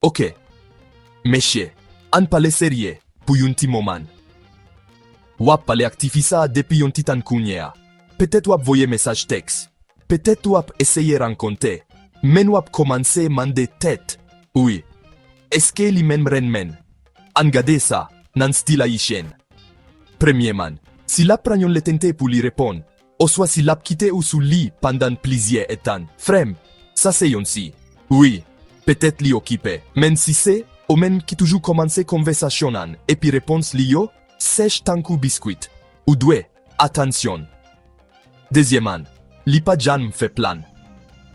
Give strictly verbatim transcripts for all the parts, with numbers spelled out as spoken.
Ok. Mesye, ann pale serye pou yon ti moman. W ap pale ak tifi sa a depi yon ti tan kounye a. Petèt w ap voye mesaj tèks. Petèt w ap eseye rankontre. Men w ap kòmanse mande tèt ou, wi, èske li menm renmen? Ann gade sa nan stil ayisyen. Premyèman, si l ap pran yon lè tenten pou li reponn, oswa si l ap kite ou sou li pandan plizyè èdtan, frè m, sa se yon si. Wi, petèt li okipe, men si se ou menm ki toujou kòmanse konvèsasyon an epi repons li yo sèch tankou biskwit, ou dwe atansyon. Dezyèman, li pa janm fè plan.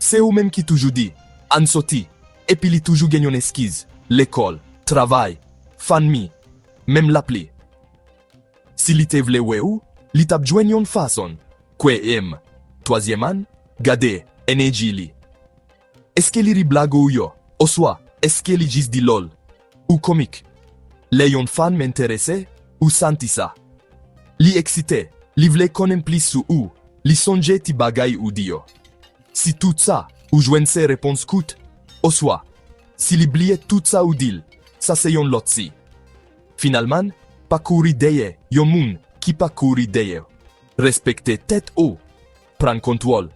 Se ou menm ki toujou di, ann soti, epi li toujou gen yon eskiz, lekòl, travay, fanmi, menm lapli. Si li te vle wè ou, li t ap jwenn yon fason. Kwè m. Twazyèman, gade enèji li. Èske li ri blag ou yo, oswa èske li jis di lòl? Ou komik. Lè yon fanm enterese, ou santi sa. Li eksite, li vle konnen plis sou ou, li sonje ti bagay ou di yo. Si tout sa ou jwenn se repons kout, oswa si li bliye tout sa ou di l, sa se yon lòt si. Finalman, pa kouri dèyè yon moun ki pa kouri dèyè w. Respekte tèt ou, pran kontwòl,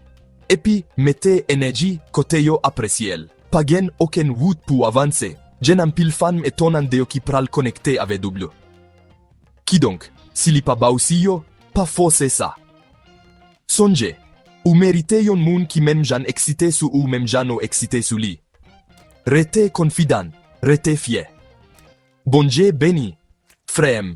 epi mete enèji kote yo apresye l. Pa gen okenn wout pou w avanse, gen anpil fanm etonnan deyò ki pral konekte avè w. Kidonk, si li pa ba w si yo, pa fòse sa. Sonje, ou merite yon moun ki menm jan eksite sou ou menm jan ou eksite sou li. Rete konfidan, rete fyè. Bondye beni, frè m,